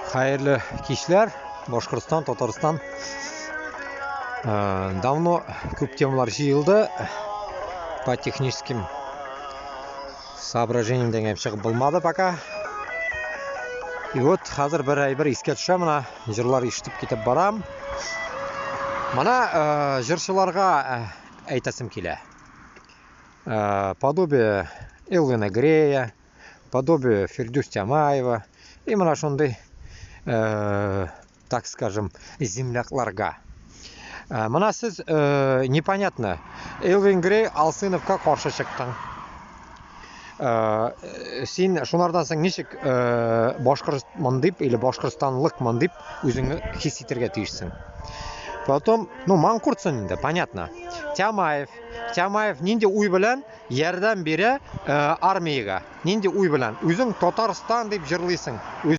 Хәерле кичләр, Башкортстан, Татарстан. Давно күп темалар җыелды. По техническим соображениям дигән чыгып булмады пока. И вот хәзер бер әйбер искә төшә менә, җырлар ишетеп китеп барам. Менә җырчыларга әйтәсем килә. Подобие Элвина Грея, подобие Фирдүс Тямаева и менә шундый, так скажем, землякларга. Менә сез непонятно, Элвин Грей Алсыновка каршы чыктың. Син шунардан соң ничек башкортмын дип или башкортстанлыкмын дип үзеңне хис итәргә тиешсең. Потом, ну, манкуртсың инде, понятно. Тямаев. Тямаев нинди уй белән ярдәм бирә армиягә? Нинди уй белән? Үзең Татарстан дип җырлыйсың.